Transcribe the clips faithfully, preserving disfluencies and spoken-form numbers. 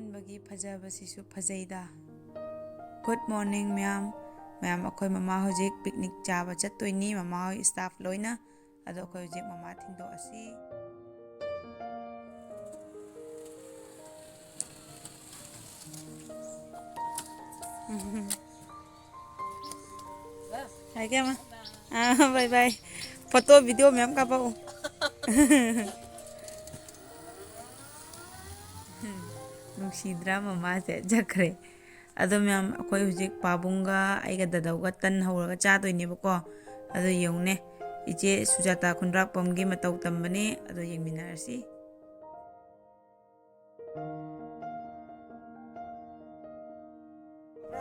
ꯈꯟꯕꯒꯤ ꯐꯖꯕꯁꯤꯁꯨ ꯐꯖꯩꯗ꯫ Good morning ꯃꯌꯥꯝ꯫ ꯃꯌꯥꯝ, ꯑꯩꯈꯣꯏ ꯃꯃꯥ ꯍꯧꯖꯤꯛ picnic ꯆꯥꯕ ꯆꯠꯇꯣꯏꯅꯤ, ꯃꯃꯥ ꯍꯣꯏ staff ꯂꯣꯏꯅ꯫ ꯑꯗꯣ ꯑꯩꯈꯣꯏ ꯍꯧꯖꯤꯛ ꯃꯃꯥ ꯊꯤꯟꯗꯣꯛꯑꯁꯤ꯫ ꯍꯥꯏꯒꯦ ꯑꯃ꯫ ꯑꯥ, bye bye꯫ Photo video ꯃꯌꯥꯝ ꯀꯥꯞꯄꯛꯎ꯫ ꯅꯨꯡꯁꯤꯗ꯭ꯔꯥ, ꯃꯃꯥꯁꯦ ꯆꯠꯈ꯭ꯔꯦ꯫ ꯑꯗꯣ ꯃꯌꯥꯝ, ꯑꯩꯈꯣꯏ ꯍꯧꯖꯤꯛ ꯄꯥꯕꯨꯡꯒ ꯑꯩꯒ ꯗꯗꯧꯒ ꯇꯟ ꯍꯧꯔꯒ ꯆꯥꯗꯣꯏꯅꯦꯕꯀꯣ꯫ ꯑꯗꯣ ꯌꯦꯡꯉꯨꯅꯦ, ꯏꯆꯦ ꯁꯨꯖꯥꯇꯥ ꯈꯨꯟꯗ꯭ꯔꯥꯛꯄꯝꯒꯤ ꯃꯇꯧ ꯇꯝꯕꯅꯦ꯫ ꯑꯗꯣ ꯌꯦꯡꯃꯤꯟꯅꯔꯁꯤ꯫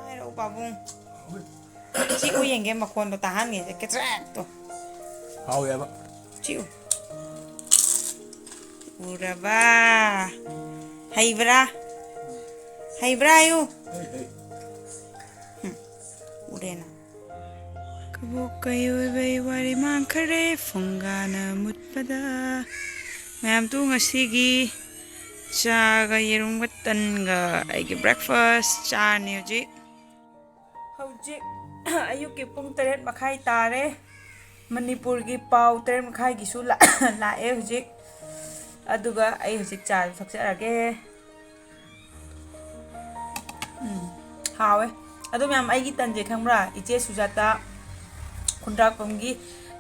ꯍꯥꯏꯔꯛꯑꯣ ꯄꯥꯕꯨꯡ꯫ ꯆꯤꯛꯎ ꯌꯦꯡꯒꯦ, ꯃꯈꯣꯟꯗꯣ ꯇꯥꯍꯟꯒꯦꯁꯦ, ꯀꯦꯇ꯭ꯔꯦꯛꯇꯣ꯫ ꯍꯥꯎꯋꯦꯕ꯫ ꯆꯤꯛꯎ꯫ ꯎꯔꯕ? ꯍꯩꯕ꯭ꯔꯥ? ꯍꯩꯕ꯭ꯔꯥ ꯍꯥꯏꯌꯨ꯫ ꯍꯩ, ꯍꯩ꯫ ꯎꯔꯦꯅ꯫ ꯀꯕꯣꯛ ꯀꯩ ꯑꯣꯏꯕꯩ ꯋꯥꯔꯤ ꯃꯥꯡꯈꯔꯦ ꯐꯨꯡꯒꯥꯅ ꯃꯨꯠꯄꯗ꯫ ꯃꯌꯥꯝ ꯇꯨ ꯉꯁꯤꯒꯤ ꯆꯥꯒ ꯌꯦꯔꯨꯝꯒ ꯇꯟꯒ ꯑꯩꯒꯤ breakfast ꯆꯥꯔꯅꯤ ꯍꯧꯖꯤꯛ꯫ ꯍꯧꯖꯤꯛ ꯑꯌꯨꯛꯀꯤ ꯄꯨꯡ ꯇꯔꯦꯠ ꯃꯈꯥꯏ ꯇꯥꯔꯦ꯫ ꯃꯅꯤꯄꯨꯔꯒꯤ ꯄꯥꯎ ꯇꯔꯦꯠ ꯃꯈꯥꯏꯒꯤꯁꯨ ꯂꯥꯛ-, ꯂꯥꯛꯑꯦ ꯍꯧꯖꯤꯛ꯫ ꯑꯗꯨꯒ ꯑꯩ ꯍꯧꯖꯤꯛ ꯆꯥꯁꯦ ꯊꯛꯆꯔꯒꯦ꯫ ꯎꯝ, ꯍꯥꯎꯋꯦ꯫ ꯑꯗꯣ ꯃꯌꯥꯝ, ꯑꯩꯒꯤ ꯇꯟꯁꯦ ꯈꯪꯕ꯭ꯔꯥ? ꯏꯆꯦ ꯁꯨꯖꯥꯇꯥ ꯈꯨꯟꯗ꯭ꯔꯥꯛꯄꯝꯒꯤ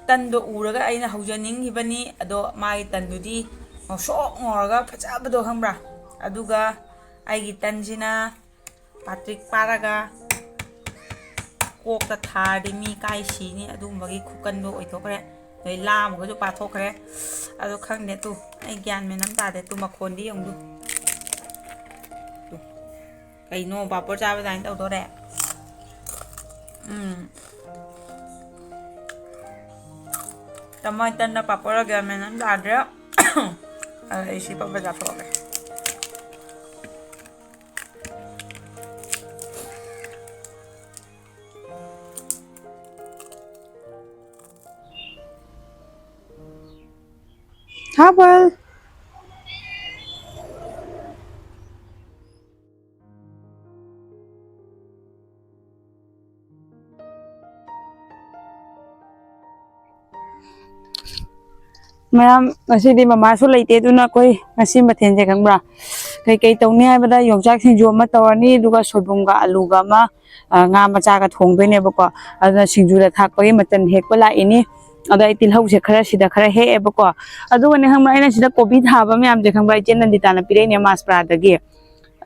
ꯇꯟꯗꯣ ꯎꯔꯒ ꯑꯩꯅ ꯍꯧꯖꯅꯤꯡꯈꯤꯕꯅꯤ꯫ ꯑꯗꯣ ꯃꯥꯒꯤ ꯇꯟꯗꯨꯗꯤ ꯉꯧꯁꯣꯛ ꯉꯧꯔꯒ ꯐꯖꯕꯗꯣ ꯈꯪꯕ꯭ꯔꯥ? ꯑꯗꯨꯒ ꯑꯩꯒꯤ ꯇꯟꯁꯤꯅ ꯄꯥꯇ꯭ꯔꯤꯛ ꯄꯥꯔꯒ ꯀꯣꯛꯇ ꯊꯥꯔꯗꯤ ꯃꯤ ꯀꯥꯏ ꯁꯤꯅꯤ, ꯑꯗꯨꯒꯨꯝꯕꯒꯤ ꯈꯨꯀꯟꯗꯣ ꯑꯣꯏꯊꯣꯛꯈ꯭ꯔꯦ꯫ ꯑꯗꯩ ꯂꯥꯝꯃꯒꯁꯨ ꯄꯥꯊꯣꯛꯈ꯭ꯔꯦ꯫ ꯑꯗꯣ ꯈꯪꯗꯦ ꯇꯨ, ꯑꯩ ꯒ꯭ꯌꯥꯟ ꯃꯦꯟ ꯑꯃ ꯇꯥꯗꯦ꯫ ꯇꯨ ꯃꯈꯣꯟꯗꯤ ꯌꯦꯡꯉꯨ꯫ ꯇꯨ꯫ ꯀꯩꯅꯣ, ꯄꯥꯄꯣꯔ ꯆꯥꯕ ꯑꯗꯨꯃꯥꯏꯅ ꯇꯧꯗꯣꯔꯦ? ꯎꯝ꯫ ꯇꯃꯥꯏ ꯇꯟꯅ ꯄꯥꯄꯣꯔ ꯒ꯭ꯌꯥꯟ ꯃꯦꯟ ꯑꯃ ꯇꯥꯗ꯭ꯔꯦ꯫ ꯑꯗꯣ ꯑꯩ ꯁꯤ ꯄꯥꯄꯣꯔ ꯆꯥꯊꯣꯛꯑꯒꯦ꯫ ꯍꯥꯎ ꯕꯣꯜ꯫ ꯃꯌꯥꯝ, ꯉꯁꯤꯗꯤ ꯃꯃꯥꯁꯨ ꯂꯩꯇꯦ, ꯑꯗꯨꯅ ꯑꯩꯈꯣꯏ ꯉꯁꯤ ꯃꯊꯦꯜꯁꯦ ꯈꯪꯕ꯭ꯔꯥ? ꯀꯩꯀꯩ ꯇꯧꯅꯤ ꯍꯥꯏꯕꯗ, ꯌꯣꯡꯆꯥꯛ ꯁꯤꯡꯖꯨ ꯑꯃ ꯇꯧꯔꯅꯤ, ꯑꯗꯨꯒ ꯁꯣꯏꯕꯨꯝꯒ ꯑꯂꯨꯒ ꯑꯃ, ꯑ, ꯉꯥ ꯃꯆꯥꯒ ꯊꯣꯡꯗꯣꯏꯅꯦꯕꯀꯣ꯫ ꯑꯗꯨꯅ ꯁꯤꯡꯖꯨꯗ ꯊꯥꯛꯄꯒꯤ ꯃꯆꯜ ꯍꯦꯛꯄ ꯂꯥꯛꯏꯅꯤ꯫ ꯑꯗꯣ ꯑꯩ ꯇꯤꯜꯍꯧꯁꯦ ꯈꯔ ꯁꯤꯗ ꯈꯔ ꯍꯦꯛꯑꯦꯕꯀꯣ꯫ ꯑꯗꯨꯒꯅꯦ ꯈꯪꯕ꯭ꯔꯥ, ꯑꯩꯅ ꯁꯤꯗ ꯀꯣꯕꯤ ꯊꯥꯕ ꯃꯌꯥꯝꯁꯦ ꯈꯪꯕ꯭ꯔꯥ, ꯏꯆꯦ ꯅꯟꯗꯤꯇꯥꯅ ꯄꯤꯔꯛꯏꯅꯦ ꯃꯥꯁꯄ꯭ꯔꯥꯗꯒꯤ꯫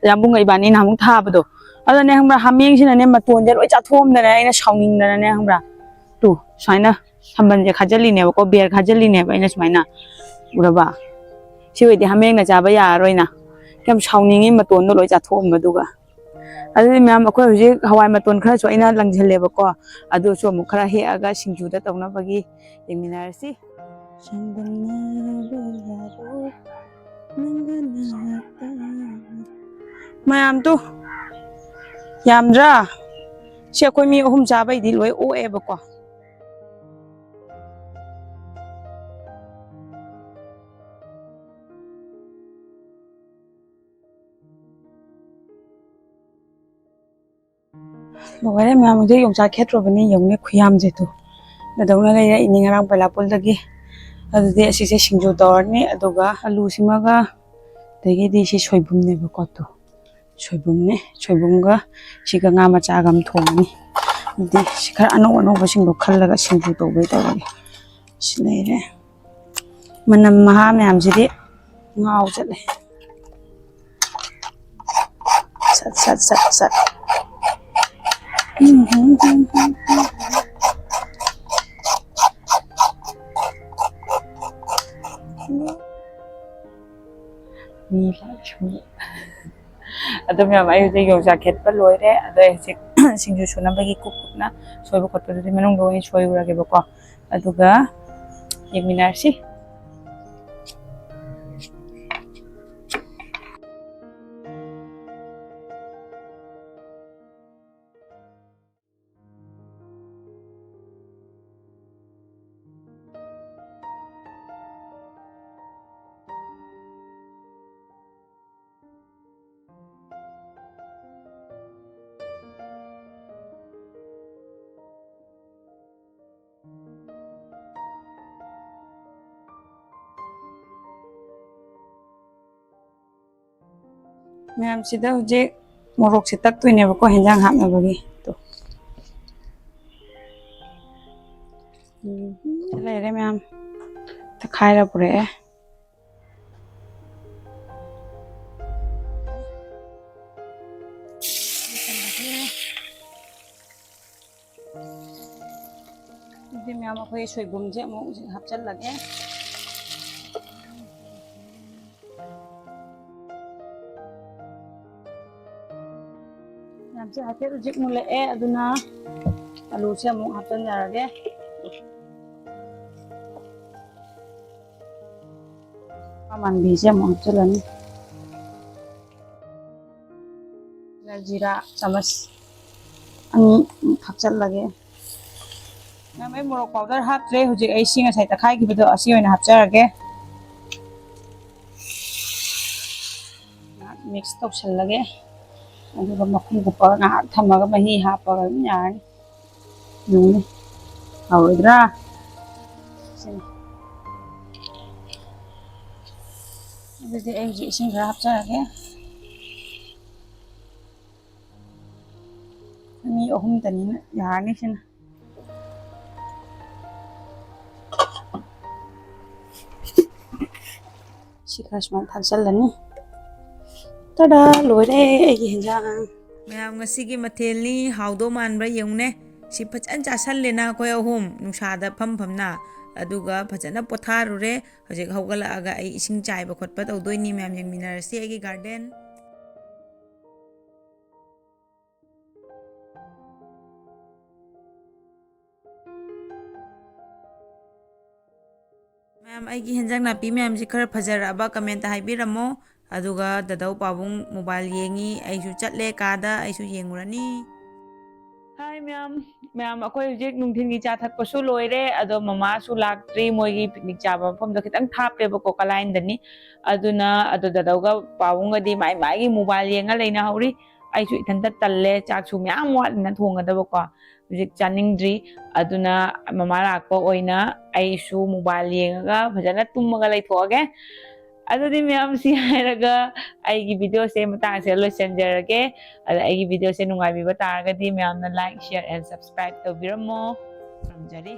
ꯌꯥꯝꯕꯨꯡꯒ ꯏꯕꯥꯅꯤ ꯅꯍꯥꯟꯃꯨꯛ ꯊꯥꯕꯗꯣ꯫ ꯑꯗꯨꯅꯦ ꯈꯪꯕ꯭ꯔꯥ, ꯍꯥꯃꯦꯡꯁꯤꯅꯅꯦ ꯃꯇꯣꯟꯁꯦ ꯂꯣꯏ ꯆꯥꯊꯣꯛꯑꯝꯗꯅ, ꯑꯩꯅ ꯁꯥꯎꯅꯤꯡꯗꯅꯅꯦ ꯈꯪꯕ꯭ꯔꯥ, ꯇꯨ ꯁꯨꯃꯥꯏꯅ ꯁꯝꯕꯜꯁꯦ ꯈꯥꯖꯤꯜꯂꯤꯅꯦꯕꯀꯣ, ꯕꯦꯔ ꯈꯥꯖꯤꯜꯂꯤꯅꯦꯕ ꯑꯩꯅ ꯁꯨꯃꯥꯏꯅ꯫ ꯎꯔꯕ? ꯁꯤ ꯑꯣꯏꯗꯤ ꯍꯥꯃꯦꯡꯅ ꯆꯥꯕ ꯌꯥꯔꯔꯣꯏꯅ꯫ ꯌꯥꯝ ꯁꯥꯎꯅꯤꯡꯉꯤ, ꯃꯇꯣꯟꯗꯣ ꯂꯣꯏ ꯆꯥꯊꯣꯛꯑꯝꯕꯗꯨꯒ꯫ ꯑꯗꯨꯗꯤ ꯃꯌꯥꯝ, ꯑꯩꯈꯣꯏ ꯍꯧꯖꯤꯛ ꯍꯋꯥꯏ ꯃꯇꯣꯟ ꯈꯔꯁꯨ ꯑꯩꯅ ꯂꯪꯁꯤꯜꯂꯦꯕꯀꯣ, ꯑꯗꯨꯁꯨ ꯑꯃꯨꯛ ꯈꯔ ꯍꯦꯛꯑꯒ ꯁꯤꯡꯖꯨꯗ ꯇꯧꯅꯕꯒꯤ ꯌꯦꯡꯃꯤꯟꯅꯔꯁꯤ꯫ ꯆꯥꯡꯗꯝꯅꯕ ꯌꯥꯔꯣꯏ ꯅꯪꯒ ꯅꯍꯥꯛꯇ꯫ ꯃꯌꯥꯝꯗꯨ ꯌꯥꯝꯗ꯭ꯔꯥ? ꯁꯤ ꯑꯩꯈꯣꯏ ꯃꯤ ꯑꯍꯨꯝ ꯆꯥꯕꯩꯗꯤ ꯂꯣꯏ ꯑꯣꯛꯑꯦꯕꯀꯣ꯫ ꯂꯣꯏꯔꯦ ꯃꯌꯥꯝ, ꯍꯧꯖꯤꯛ ꯌꯣꯡꯆꯥꯛ ꯈꯦꯠꯇ꯭ꯔꯨꯕꯅꯤ, ꯌꯦꯡꯉꯨꯅꯦ ꯈꯨꯌꯥꯝꯁꯦ ꯇꯨ꯫ ꯀꯩꯗꯧꯅ ꯂꯩꯔꯛꯏꯅꯤ ꯉꯔꯥꯡ ꯕꯦꯂꯥꯄꯨꯜꯗꯒꯤ꯫ ꯑꯗꯨꯗꯤ ꯑꯁꯤꯁꯦ ꯁꯤꯡꯖꯨ ꯇꯧꯔꯅꯤ, ꯑꯗꯨꯒ ꯑꯂꯨꯁꯤꯃꯒ, ꯑꯗꯒꯤꯗꯤ ꯁꯤ ꯁꯣꯏꯕꯨꯝꯅꯦꯕꯀꯣ ꯇꯨ꯫ ꯁꯣꯏꯕꯨꯝꯅꯦ, ꯁꯣꯏꯕꯨꯝꯒ ꯁꯤꯒ ꯉꯥ ꯃꯆꯥꯒ ꯑꯃ ꯊꯣꯡꯉꯅꯤ꯫ ꯑꯗꯨꯗꯤ ꯁꯤ ꯈꯔ ꯑꯅꯧ ꯑꯅꯧꯕꯁꯤꯡꯗꯣ ꯈꯜꯂꯒ ꯁꯤꯡꯖꯨ ꯇꯧꯕꯩ ꯇꯧꯔꯒꯦ꯫ ꯁꯤ ꯂꯩꯔꯦ꯫ ꯃꯅꯝ ꯃꯍꯥ ꯃꯌꯥꯝꯁꯤꯗꯤ ꯉꯥꯎ ꯆꯠꯂꯦ꯫ ꯁꯠ, ꯁꯠ, ꯁꯠ, ꯁꯠ꯫ ꯃꯤ ꯂꯥꯛꯁꯅꯤ꯫ ꯑꯗꯣ ꯃꯌꯥꯝ, ꯑꯩ ꯍꯧꯖꯤꯛ ꯌꯣꯡꯆꯥꯛ ꯈꯦꯠꯄ ꯂꯣꯏꯔꯦ꯫ ꯑꯗꯣ ꯑꯩ ꯍꯧꯖꯤꯛ ꯁꯤꯡꯖꯨ ꯁꯨꯅꯕꯒꯤ ꯀꯨꯞ ꯀꯨꯞꯅ ꯁꯣꯏꯕ ꯈꯣꯠꯄꯗꯨꯗꯤ ꯃꯅꯨꯡꯗ ꯑꯣꯏꯅ ꯁꯣꯏꯔꯨꯔꯒꯦꯕꯀꯣ꯫ ꯑꯗꯨꯒ ꯌꯦꯡꯃꯤꯟꯅꯔꯁꯤ꯫ ꯃꯌꯥꯝꯁꯤꯗ ꯍꯧꯖꯤꯛ ꯃꯣꯔꯣꯛꯁꯦ ꯇꯛꯇꯣꯏꯅꯦꯕꯀꯣ, ꯍꯦꯟꯖꯥꯡ ꯍꯥꯞꯅꯕꯒꯤ꯫ ꯇꯣ꯫ ꯎꯝ, ꯂꯩꯔꯦ ꯃꯌꯥꯝ꯫ ꯇꯛꯈꯥꯏꯔ ꯄꯨꯔꯛꯑꯦ꯫ ꯑꯗꯨꯗꯤ ꯃꯌꯥꯝ ꯑꯩꯈꯣꯏ ꯁꯣꯏꯕꯨꯝꯁꯦ ꯑꯃꯨꯛ ꯍꯧꯖꯤꯛ ꯍꯥꯞꯆꯤꯜꯂꯒꯦ꯫ ꯃꯌꯥꯝꯁꯦ ꯍꯥꯏꯐꯦꯠ ꯍꯧꯖꯤꯛ ꯃꯨꯜꯂꯛꯑꯦ, ꯑꯗꯨꯅ ꯑꯂꯨꯁꯦ ꯑꯃꯨꯛ ꯍꯥꯞꯆꯤꯟꯖꯔꯒꯦ꯫ ꯃꯥꯟꯕꯤꯁꯦ ꯑꯃꯨꯛ ꯍꯥꯞꯆꯤꯜꯂꯅꯤ꯫ ꯖꯤꯔꯥ ꯆꯥꯃꯁ ꯑꯅꯤ ꯍꯥꯞꯆꯤꯜꯂꯒꯦ꯫ ꯃꯌꯥꯝ, ꯑꯩ ꯃꯣꯔꯣꯛ ꯄꯥꯎꯗꯔ ꯍꯥꯞꯇ꯭ꯔꯦ꯫ ꯍꯧꯖꯤꯛ ꯑꯩ ꯁꯤ ꯉꯁꯥꯏ ꯇꯛꯈꯥꯏꯈꯤꯕꯗꯣ ꯑꯁꯤ ꯑꯣꯏꯅ ꯍꯥꯞꯆꯔꯒꯦ꯫ ꯉꯥꯏꯍꯥꯛ ꯃꯤꯛꯁ ꯇꯧꯁꯜꯂꯒꯦ꯫ ꯑꯗꯨꯒ ꯃꯈꯨꯝ ꯀꯨꯞꯄꯒ ꯉꯥꯏꯍꯥꯛ ꯊꯝꯃꯒ ꯃꯍꯤ ꯍꯥꯞꯄꯒ ꯑꯗꯨꯝ ꯌꯥꯔꯅꯤ꯫ ꯎꯝ꯫ ꯍꯥꯎꯔꯣꯏꯗ꯭ꯔꯥ? ꯁꯤꯅꯤ꯫ ꯑꯗꯨꯗꯤ ꯑꯩ ꯍꯧꯖꯤꯛ ꯏꯁꯤꯡ ꯈꯔ ꯍꯥꯞꯆꯔꯒꯦ꯫ ꯃꯤ ꯑꯍꯨꯝꯇꯅꯤꯅ ꯌꯥꯔꯅꯤ ꯁꯤꯅ꯫ ꯁꯤ ꯈꯔ ꯁꯨꯃꯥꯏꯅ ꯊꯥꯛꯆꯜꯂꯅꯤ꯫ ꯇꯗꯥ! ꯂꯣꯏꯔꯦ ꯑꯩꯒꯤ ꯍꯦꯟꯖꯥꯡ꯫ ꯃꯌꯥꯝ, ꯉꯁꯤꯒꯤ ꯃꯊꯦꯜꯅꯤ꯫ ꯍꯥꯎꯗꯧ ꯃꯥꯟꯕ꯭ꯔꯥ ꯌꯦꯡꯉꯨꯅꯦ꯫ ꯁꯤ ꯐꯖꯅ ꯆꯥꯁꯜꯂꯦꯅ ꯑꯩꯈꯣꯏ ꯑꯍꯨꯝ ꯅꯨꯡꯁꯥꯗ ꯐꯝ ꯐꯝꯅ꯫ ꯑꯗꯨꯒ ꯐꯖꯅ ꯄꯣꯊꯥꯔꯨꯔꯦ꯫ ꯍꯧꯖꯤꯛ ꯍꯧꯒꯠꯂꯛꯑꯒ ꯑꯩ ꯏꯁꯤꯡ ꯆꯥꯏꯕ ꯈꯣꯠꯄ ꯇꯧꯗꯣꯏꯅꯤ꯫ ꯃꯌꯥꯝ ꯌꯦꯡꯃꯤꯟꯅꯔꯁꯤ ꯑꯩꯒꯤ ꯒꯥꯔꯗꯦꯟ꯫ ꯃꯌꯥꯝ, ꯑꯩꯒꯤ ꯍꯦꯟꯖꯥꯡ ꯅꯥꯄꯤ ꯃꯌꯥꯝꯁꯤ ꯈꯔ ꯐꯖꯔꯛꯑꯕ ꯀꯃꯦꯟꯇ ꯍꯥꯏꯕꯤꯔꯝꯃꯣ꯫ ꯑꯗꯨꯒ ꯗꯗꯧ ꯄꯥꯕꯨꯡ ꯃꯣꯕꯥꯏꯜ ꯌꯦꯡꯉꯤ꯫ ꯑꯩꯁꯨ ꯆꯠꯂꯦ ꯀꯥꯗ, ꯑꯩꯁꯨ ꯌꯦꯡꯉꯨꯔꯅꯤ꯫ ꯍꯥꯏ ꯃꯌꯥꯝ, ꯃꯌꯥꯝ, ꯑꯩꯈꯣꯏ ꯍꯧꯖꯤꯛ ꯅꯨꯡꯊꯤꯜꯒꯤ ꯆꯥ ꯊꯛꯄꯁꯨ ꯂꯣꯏꯔꯦ, ꯑꯗꯣ ꯃꯃꯥꯁꯨ ꯂꯥꯛꯇ꯭ꯔꯤ, ꯃꯣꯏꯒꯤ ꯄꯤꯛꯅꯤꯛ ꯆꯥꯕ ꯃꯐꯝꯗꯣ ꯈꯤꯇꯪ ꯊꯥꯞꯄꯦꯕꯀꯣ, ꯀꯂꯥꯏꯟꯗꯅꯤ꯫ ꯑꯗꯨꯅ ꯑꯗꯣ ꯗꯗꯧꯒ ꯄꯥꯕꯨꯡꯒꯗꯤ ꯃꯥꯏ ꯃꯥꯏꯒꯤ ꯃꯣꯕꯥꯏꯜ ꯌꯦꯡꯉ ꯂꯩꯅꯍꯧꯔꯤ꯫ ꯑꯩꯁꯨ ꯏꯊꯟꯇ ꯇꯜꯂꯦ, ꯆꯥꯛꯁꯨ ꯃꯌꯥꯝ ꯋꯥꯠꯂꯤꯅ ꯊꯣꯡꯒꯗꯕꯀꯣ꯫ ꯍꯧꯖꯤꯛ ꯆꯥꯅꯤꯡꯗ꯭ꯔꯤ꯫ ꯑꯗꯨꯅ ꯃꯃꯥ ꯂꯥꯛꯄ ꯑꯣꯏꯅ ꯑꯩꯁꯨ ꯃꯣꯕꯥꯏꯜ ꯌꯦꯡꯉꯒ ꯐꯖꯅ ꯇꯨꯝꯃꯒ ꯂꯩꯊꯣꯛꯑꯒꯦ꯫ ꯑꯗꯨꯗꯤ ꯃꯌꯥꯝ, ꯁꯤ ꯍꯥꯏꯔꯒ ꯑꯩꯒꯤ video ꯁꯦ ꯃꯇꯥꯡꯁꯦ ꯂꯣꯏꯁꯤꯟꯖꯔꯒꯦ꯫ ꯑꯗ ꯑꯩꯒꯤ video ꯁꯦ ꯅꯨꯡꯉꯥꯏꯕꯤꯕ ꯇꯥꯔꯒꯗꯤ ꯃꯌꯥꯝꯅ like, share and subscribe ꯇꯧꯕꯤꯔꯝꯃꯣ꯫ ꯈꯨꯔꯨꯝꯖꯔꯤ꯫